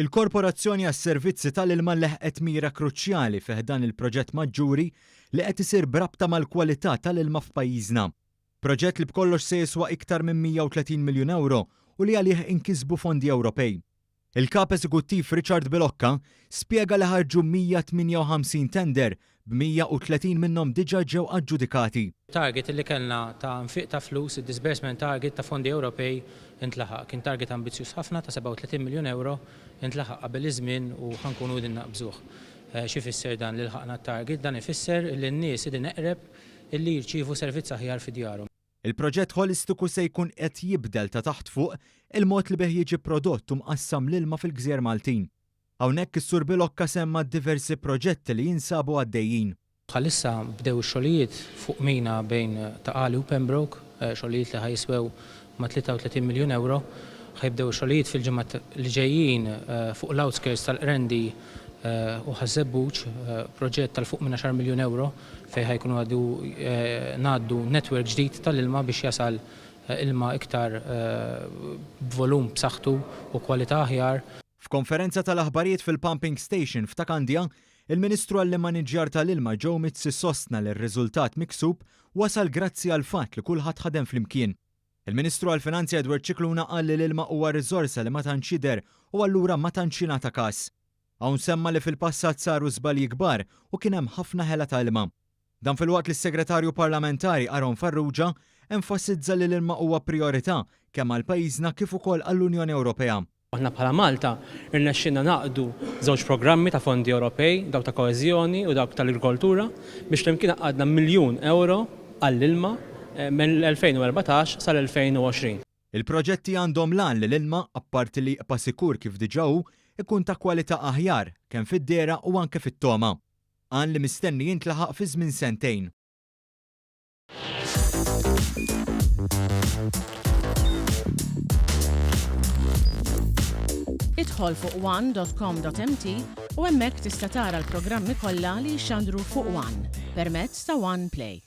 Il-Korporazzjoni għas-Servizzi tal-Ilma leħqet mira kruċjali fi ħdan il-proġett maġġuri li qed isir b'rabta mal-kwalità tal-ilma f'pajjiżna. Proġett li b'kollox se jiswa iktar minn 130 miljun ewro u li għalih inkisbu fondi Ewropej. Il-Kap Eżekuttiv Richard Bilocca spjega li ħarġu 158 tender, b'130 minnhom diġà ġew aġġudikati. Target li kellna ta' nfiq ta' flus, id-disbursement target ta' fondi Ewropej intlaħaq. Kien target ambizzjuż ħafna ta' 37 miljun ewro, intlaħaq qabel iż-żmien u ħa nkunu qegħdin naqbżuh. X'ifisser dan li lħaqna t-target? Dan ifisser li n-nies qegħdin eqreb illi jirċievu servizz aħjar fi djarhom. Il-proġett ħolistiku se jkun qed jibdel ta' taħt fuq il-mod li bih jiġi prodott u mqassam l-ilma fil-gżejjer Maltin. Hawnhekk is-Sur Bilocca semma diversi proġetti li jinsabu għaddejjin. Bħalissa bdew ix-xogħlijiet fuq mina bejn Ta' Qali u Pembroke, xogħlijiet li ħa jiswew ma' 33 miljun ewro. Ħa jibdew ix-xogħlijiet fil-ġimgħat li ġejjin fuq l-outskirts tal-Qrendi u Ħaż-Żebbuġ, proġett ta' 'l fuq minn għaxar miljun ewro fejn ħa jkunu għadu ngħaddu network ġdid tal-ilma biex jasal ilma iktar b'volum b'saħħtu u kwalità aħjar. F'konferenza tal-aħbarijiet fil-Pumping Station f'Ta' Kandja, il-Ministru għall-Immaniġġjar tal-Ilma Joe Mizzi sostna li r-riżultat miksub wasal grazzi għall-fatt li kulħadd ħadem flimkien. Il-Ministru għall-Finanzi Edward Scicluna qal li l-ilma huwa riżorsa li ma tantx jidher u allura ma tantx jingħata kas. Hawn semma li fil-passat saru żbalji kbar u kien hemm ħafna ħela ta' ilma. Dan filwaqt li s-Segretarju Parlamentari Aaron Farrugia enfasizza li l-ilma huwa prijorità kemm għal pajjiżna kif ukoll għall-Unjoni Ewropea. Aħna bħala Malta rnexxielna ngħaqqdu żewġ programmi ta' fondi Ewropej, dawk ta' koeżjoni u dawk tal-agrikoltura, biex flimkien għaqqadna miljun ewro għall-ilma mill-2014 sal-2020. Il-proġetti għandhom l-għan li l-ilma, apparti li jqpa' sikur kif diġà hu, ikun ta' kwalità aħjar, kemm fid-dehra u anke fit-togħma. Għan li mistenni jintlaħaq fi żmien sentejn. Idħol fuq one.com.mt u hemmhekk tista' tara l-programmi kollha li jixxandru fuq One permezz ta' One Play.